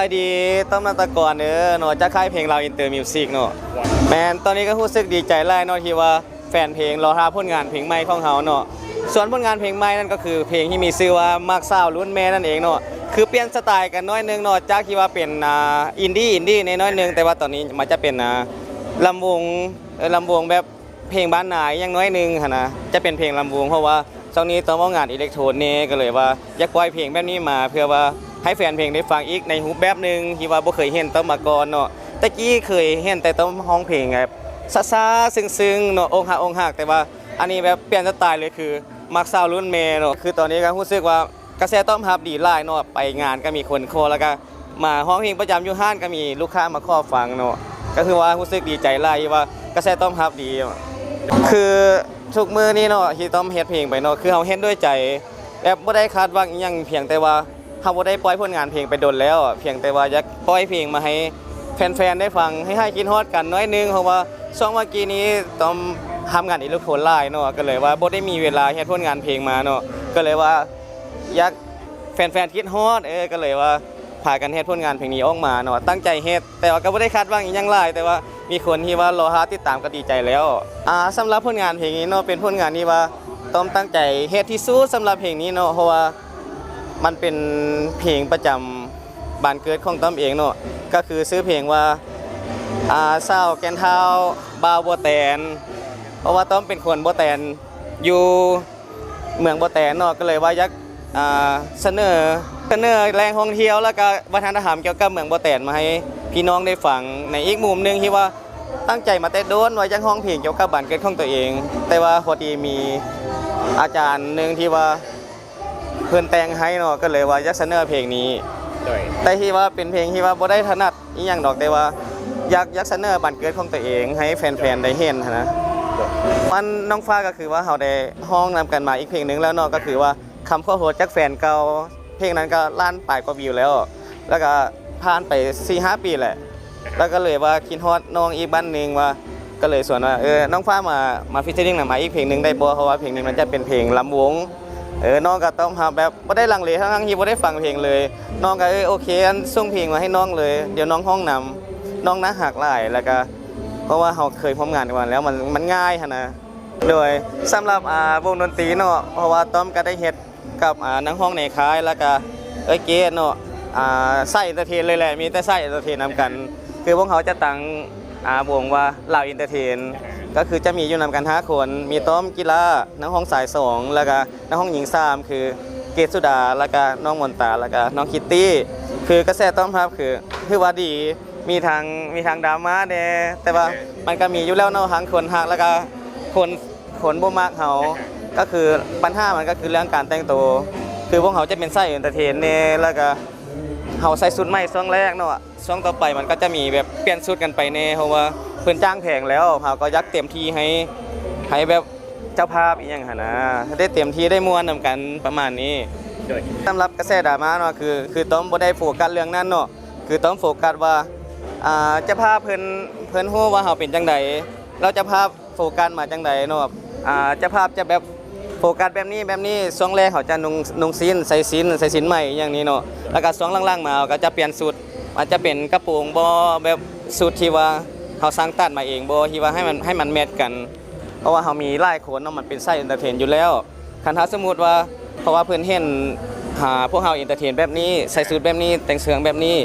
ສະບາຍດີ ຕ້ອມ ນາດຕະກອນເດີເນາະ ຈາກຄ້າຍເພງລາວອິນເຕີມິວຊິກເນາະ. ແມ່ນ ຕອນນີ້ກໍຮູ້ສຶກດີໃຈຫຼາຍເນາະ ທີ່ວ່າແຟນເພງລໍຖ້າຜົນງານເພງໃໝ່ຂອງເຮົາເນາະ. ສ່ວນຜົນງານເພງໃໝ່ນັ້ນກໍຄືເພງທີ່ມີຊື່ວ່າ ມັກສາວລຸ້ນແມ່ນັ້ນເອງເນາະ. ຄືປ່ຽນສະຕາຍກັນໜ້ອຍໜຶ່ງເນາະ ຈາກທີ່ວ່າເປັນ ອ່າ ອິນດີ້ ອິນດີ້ແດ່ໜ້ອຍໜຶ່ງ ແຕ່ວ່າຕອນນີ້ມັນຈະເປັນ ອ່າ ລຳວົງ ເອີ ລຳວົງແບບ ເພງບ້ານນາອີ່ຫຍັງໜ້ອຍໜຶ່ງຫັ້ນນະ ຈະເປັນເພງລຳວົງ ເພາະວ່າຊ່ວງນີ້ຕ້ອມອອກງານອີເລັກໂທນແດ່ ກໍເລີຍວ່າຢາກປ່ອຍເພງແບບນີ້ມາ ເພື່ອວ່າໃຫ້ແຟນເພງໄດ້ຟັງອີກໃນຮູບແບບໜຶ່ງ ທີ່ວ່າບໍ່ເຄີຍເຫັນຕ້ອມມາກ່ອນເນາະ. ແຕ່ກີ້ເຄີຍເຫັນແຕ່ຕ້ອມຮ້ອງເພງແບບຊ້າໆ ຊຶ້ງໆເນາະ ອົກຫັກອົກຫັກ ແຕ່ວ່າອັນນີ້ແບບປ່ຽນສະຕາຍເລີຍ ຄືມັກສາວລຸ້ນແມ່ເນາະ. ຄືຕອນນີ້ກໍຮູ້ສຶກວ່າ ກະແສຕອບຮັບດີຫຼາຍເນາະ ໄປງານກໍມີຄົນຂໍ ແລ້ວກໍມາຮ້ອງເພງປະຈຳຢູ່ຮ້ານກໍມີລູກຄ້າມາຂໍຟັງເນາະ. ກໍຄືວ່າຮູ້ສຶກດີໃຈຫຼາຍທີ່ວ່າກະແສຕອບຮັບດີ. ຄືທຸກມື້ນີ້ເນາະ ທີ່ຕ້ອມເຮັດເພງໄປເນາະ ຄືເຮົາເຮັດດ້ວຍໃຈ ແບບບໍ່ໄດ້ຄາດຫວັງອີ່ຫຍັງ ພຽງແຕ່ວ່າເຮົາບໍ່ໄດ້ປ່ອຍຜົນງານເພງໄປດົນແລ້ວ ພຽງແຕ່ວ່າຢາກປ່ອຍເພງມາໃຫ້ແຟນໆໄດ້ຟັງ ໃຫ້ຫາຍຄິດຮອດກັນໜ້ອຍໜຶ່ງ ເພາະວ່າຊ່ວງວ່າກີ້ນີ້ຕ້ອມຮັບງານອີເລັກໂທນຫຼາຍເນາະ ກໍເລີຍວ່າບໍ່ໄດ້ມີເວລາເຮັດຜົນງານເພງມາເນາະ ກໍເລີຍວ່າ ຢາກແຟນໆຄິດຮອດ ເອີ ກໍເລີຍວ່າພາກັນເຮັດຜົນງານເພງນີ້ອອກມາເນາະ. ຕັ້ງໃຈເຮັດ ແຕ່ວ່າກໍບໍ່ໄດ້ຄາດຫວັງອີ່ຫຍັງຫຼາຍ ແຕ່ວ່າມີຄົນທີ່ວ່າລໍຖ້າຕິດຕາມກໍດີໃຈແລ້ວ. ອ່າ ສຳລັບຜົນງານເພງນີ້ເນາະ ເປັນຜົນງານທີ່ວ່າຕ້ອມຕັ້ງໃຈເຮັດທີ່ສຸດສຳລັບເພງນີ້ເນາະ ເພາະວ່າມັນເປັນເພງປະຈຳບ້ານເກີດຂອງຕ້ອມເອງເນາະ ກໍຄືຊື່ເພງວ່າ ອ່າ ສາວແກ່ນທ້າວ ບ່າວບໍ່ແຕນ ເພາະວ່າຕ້ອມເປັນຄົນບໍ່ແຕນ ຢູ່ ເມືອງບໍ່ແຕນເນາະ ກໍເລີຍວ່າຢາກ ອ່າ ສະເໜີ ສະເໜີແຫຼ່ງທ່ອງທ່ຽວ ແລ້ວກະວັດທະນະທຳກ່ຽວກັບເມືອງບໍ່ແຕນມາໃຫ້ພີ່ນ້ອງໄດ້ຟັງ. ໃນອີກມຸມໜຶ່ງທີ່ວ່າຕັ້ງໃຈມາແຕ່ດົນວ່າຢາກຮ້ອງເພງກ່ຽວກັບບ້ານເກີດຂອງຕົວເອງ ແຕ່ວ່າພໍດີມີອາຈານໜຶ່ງທີ່ວ່າເພິ່ນແຕ່ງໃຫ້ເນາະ ກໍເລີຍວ່າຢາກສະເໜີເພງນີ້ ໂດຍ ແຕ່ທີ່ວ່າເປັນເພງທີ່ວ່າບໍ່ໄດ້ຖະໜັດ ອີ່ຫຍັງດອກ ແຕ່ວ່າຢາກ ຢາກສະເໜີບ້ານເກີດຂອງຕົວເອງໃຫ້ແຟນໆໄດ້ເຫັນຫັ້ນນະ. ມັນ ນ້ອງຟ້າກໍຄືວ່າເຮົາໄດ້ຮ້ອງນຳກັນມາອີກເພງໜຶ່ງແລ້ວເນາະ ກໍຄືວ່າຄຳຂໍໂທດຈາກແຟນເກົ່າ ເພງນັ້ນກໍລ້ານປາຍກວ່າວິວແລ້ວ ແລ້ວກໍຜ່ານໄປສີ່ຫ້າປີແຫຼະ ແລ້ວກໍເລີຍວ່າຄິດຮອດນ້ອງອີກບັ້ນໜຶ່ງວ່າ ກໍເລີຍຊວນວ່າ ເອີ ນ້ອງຟ້າມາ ມາຟີເຈຣິງນຳອ້າຍອີກເພງໜຶ່ງໄດ້ບໍ່ ເພາະວ່າເພງນີ້ມັນຈະເປັນເພງລຳວົງ. ເອີ ນ້ອງກໍຕ້ອງຮັບແບບບໍ່ໄດ້ລັງເລ ທັງໆທີ່ບໍ່ໄດ້ຟັງເພງເລີຍ ນ້ອງກໍ ເອີ ໂອເຄ ອັນສົ່ງເພງມາໃຫ້ນ້ອງເລີຍ ດຽວນ້ອງຮ້ອງນຳ ນ້ອງໜ້າຮັກຫຼາຍ ແລ້ວກໍ ເພາະວ່າເຮົາເຄີຍຮ່ວມງານກັນມາແລ້ວ ມັນ ມັນງ່າຍຫັ້ນນະ. ໂດຍ ສຳລັບ ອ່າ ວົງດົນຕີເນາະ ເພາະວ່າຕ້ອມກໍໄດ້ເຮັດກັບ ອ່າ ນັກຮ້ອງໃນຄ້າຍ ແລ້ວກໍເອື້ອຍເກດເນາະ ອ່າ ສາຍເອັນເຕີເທນເລີຍແຫຼະ ມີແຕ່ສາຍເອັນເຕີເທນນຳກັນ ຄືພວກເຮົາຈະຕັ້ງ ອ່າ ວົງວ່າລາວເອັນເຕີເທນ ກໍຄືຈະມີຢູ່ນຳກັນຫ້າຄົນ ມີຕ້ອມ ກິລາ ນັກຮ້ອງສາຍສອງ ແລ້ວກໍນັກຮ້ອງຍິງສາມ ຄືເກດສຸດາ ແລ້ວກໍນ້ອງມົນຕາ ແລ້ວກໍນ້ອງຄິດຕີ້ ຄືກະແສຕອບຮັບຄືຖືວ່າດີ ມີທັງ ມີທັງດຣາມາແດ່ ແຕ່ວ່າມັນກໍມີຢູ່ແລ້ວເນາະ ທັງຄົນຮັກ ແລ້ວກໍຄົນ ຄົນບໍ່ມັກເຮົາ ກໍຄືບັນຫາມັນກໍຄືເລື່ອງການແຕ່ງໂຕ ຄືພວກເຮົາຈະເປັນສາຍເອັນເຕີເທນແດ່ ແລ້ວກໍເຮົາໃສ່ຊຸດໃໝ່ຊ່ວງແລກເນາະ ຊ່ວງຕໍ່ໄປມັນກໍຈະມີແບບປ່ຽນຊຸດກັນໄປແດ່ ເພາະວ່າເພິ່ນຈ້າງແພງແລ້ວ ເຮົາກໍຢາກເຕັມທີ່ໃຫ້ ໃຫ້ແບບເຈົ້າພາບອີ່ຫຍັງຫັ້ນນະ ໄດ້ເຕັມທີ່ໄດ້ມ່ວນນຳກັນປະມານນີ້. ໂດຍ ສຳລັບກະແສດຣາມາເນາະ ຄື ຄືຕ້ອມບໍ່ໄດ້ໂຟກັສເລື່ອງນັ້ນເນາະ ຄືຕ້ອມໂຟກັສວ່າ ອ່າ ເຈົ້າພາບເພິ່ນ ເພິ່ນຮູ້ວ່າເຮົາເປັນຈັ່ງໃດ ແລ້ວເຈົ້າພາບ ໂຟກັສມາຈັ່ງໃດເນາະ ອ່າ ເຈົ້າພາບຈະແບບໂຟກັສແບບນີ້ ແບບນີ້ ຊ່ວງແລກເຮົາຈະນຸ່ງ ນຸ່ງສິ້ນ ໃສ່ສິ້ນ ໃສ່ສິ້ນໃໝ່ອີ່ຫຍັງນີ້ເນາະ ແລ້ວກໍຊ່ວງຫຼັງໆມາເຮົາກໍຈະປ່ຽນຊຸດ ອາດຈະເປັນກະໂປງບໍ່ ແບບຊຸດທີ່ວ່າເຮົາສ້າງຕັດມາເອງບໍ່ ທີ່ວ່າໃຫ້ມັນ ໃຫ້ມັນແມັດກັນ ເພາະວ່າເຮົາມີຫຼາຍຄົນເນາະ ມັນເປັນສາຍເອັນເຕີເທນຢູ່ແລ້ວ ຄັນຖ້າສົມມຸດວ່າ ເພາະວ່າເພິ່ນເຫັນ ຫາ ພວກເຮົາເອັນເຕີເທນແບບນີ້ ໃສ່ຊຸດແບບນີ້ ແຕ່ງເຄື່ອງແບບນີ້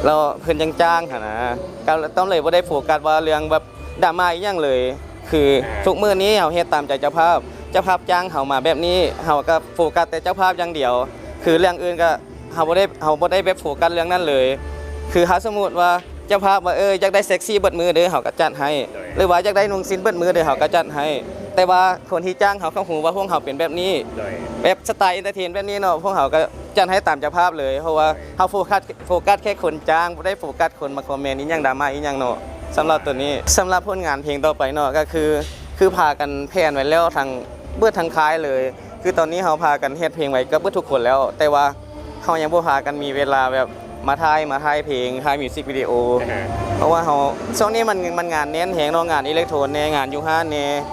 ແລ້ວເພິ່ນຈັ່ງຈ້າງຫັ້ນນະ ກໍຕ້ອງເລີຍບໍ່ໄດ້ໂຟກັສວ່າເລື່ອງແບບ ດຣາມາອີ່ຫຍັງເລີຍ ຄືທຸກມື້ນີ້ເຮົາເຮັດຕາມໃຈເຈົ້າພາບ ເຈົ້າພາບຈ້າງເຮົາມາແບບນີ້ ເຮົາກໍໂຟກັສແຕ່ເຈົ້າພາບຢ່າງດຽວ ຄືເລື່ອງອື່ນກໍເຮົາບໍ່ໄດ້ ເຮົາບໍ່ໄດ້ແບບໂຟກັສເລື່ອງນັ້ນເລີຍ ຄືຖ້າສົມມຸດວ່າເຈົ້າພາບວ່າ ເອີ ຢາກໄດ້ເຊັກຊີເບິດມື້ເດີ ເຮົາກໍຈັດໃຫ້ ຫຼືວ່າຢາກໄດ້ນຸ່ງສິ້ນເບິດມື້ເດີ ເຮົາກໍຈັດໃຫ້ ແຕ່ວ່າຄົນທີ່ຈ້າງເຮົາ ເຂົາຮູ້ວ່າພວກເຮົາເປັນແບບນີ້ ແບບສະໄຕເອັນເຕີເທນແບບນີ້ເນາະ ພວກເຮົາກໍຈັດໃຫ້ຕາມເຈົ້າພາບເລີຍ ເພາະວ່າເຮົາໂຟກັສ ໂຟກັສແຄ່ຄົນຈ້າງ ບໍ່ໄດ້ໂຟກັສຄົນມາຄອມເມັນອີ່ຫຍັງ ດຣາມາອີ່ຫຍັງເນາະ. ສຳລັບໂຕນີ້ ສຳລັບຜົນງານເພງຕໍ່ໄປເນາະ ກໍຄື ຄືພາກັນແພລນໄວ້ແລ້ວທັງເບິດທັງຄ້າຍເລີຍ ຄືຕອນນີ້ເຮົາພາກັນເຮັດເພງໄວ້ເກືອບເບິດທຸກຄົນແລ້ວ ແຕ່ວ່າເຮົາຍັງບໍ່ພາກັນມີເວລາແບບມາຖ່າຍ ມາຖ່າຍເພງ ຖ່າຍມິວຊິກວິດີໂອ ເພາະວ່າເຮົາ ຊ່ວງນີ້ມັນ ມັນງານແໜ້ນແຮງເນາະ ງານອີເລັກໂທນແດ່ ງານຢູ່ຮ້ານແດ່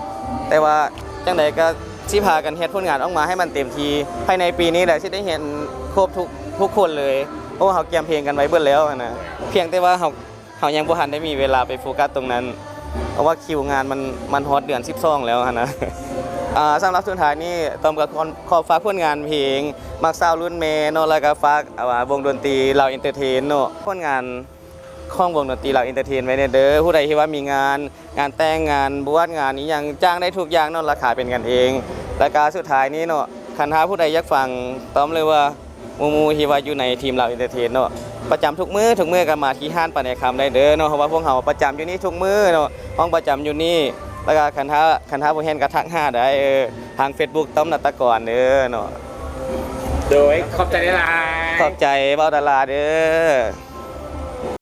ແຕ່ວ່າຈັ່ງໃດກໍ ຊິພາກັນເຮັດຜົນງານອອກມາໃຫ້ມັນເຕັມທີ່ ພາຍໃນປີນີ້ແຫຼະ ຊິໄດ້ເຫັນຄົບທຸກ ທຸກຄົນເລີຍ ໂອ້ ເຮົາກຽມເພງກັນໄວ້ເບິດແລ້ວຫັ້ນນະ ພຽງແຕ່ວ່າເຮົາ ເຮົາຍັງບໍ່ທັນໄດ້ມີເວລາໄປໂຟກັສຕົງນັ້ນ ເພາະວ່າຄິວງານມັນ ມັນຮອດເດືອນສິບສອງແລ້ວຫັ້ນນະ. ອ່າ ສຳລັບສຸດທ້າຍນີ້ ຕ້ອມກໍຂໍ ຂໍຝາກຜົນງານເພງ ມັກສາວລຸ້ນແມ່ເນາະ ແລ້ວກໍຝາກ ອ່າ ວົງດົນຕີລາວເອັນເຕີເທນເນາະ ຜົນງານຂອງວົງດົນຕີລາວເອັນເຕີເທນໄວ້ແດ່ເດີ. ຜູ້ໃດທີ່ວ່າມີງານ ງານແຕ່ງ ງານບວດ ງານອີ່ຫຍັງ ຈ້າງໄດ້ທຸກຢ່າງເນາະ ລາຄາເປັນກັນເອງ. ແລ້ວກໍສຸດທ້າຍນີ້ເນາະ ຄັນຖ້າຜູ້ໃດຢາກຟັງຕ້ອມ ຫຼືວ່າ ໝູ່ໆທີ່ວ່າຢູ່ໃນທີມລາວເອັນເຕີເທນເນາະ ປະຈຳທຸກມື້ ທຸກມື້ກໍມາທີ່ຮ້ານປາແນຄຳໄດ້ເດີເນາະ ເພາະວ່າພວກເຮົາປະຈຳຢູ່ນີ້ທຸກມື້ເນາະ ຫ້ອງປະຈຳຢູ່ນີ້. ແລ້ວກໍຄັນຖ້າ ຄັນຖ້າບໍ່ເຫັນກໍທັກຫາໄດ້ ເອີ ທາງເຟສບຸກ ຕ້ອມ ນັດຕະກອນ ເດີເນາະ. ໂດຍ ຂອບໃຈຫຼາຍໆ ຂອບໃຈເວົ້າດາລາເດີ.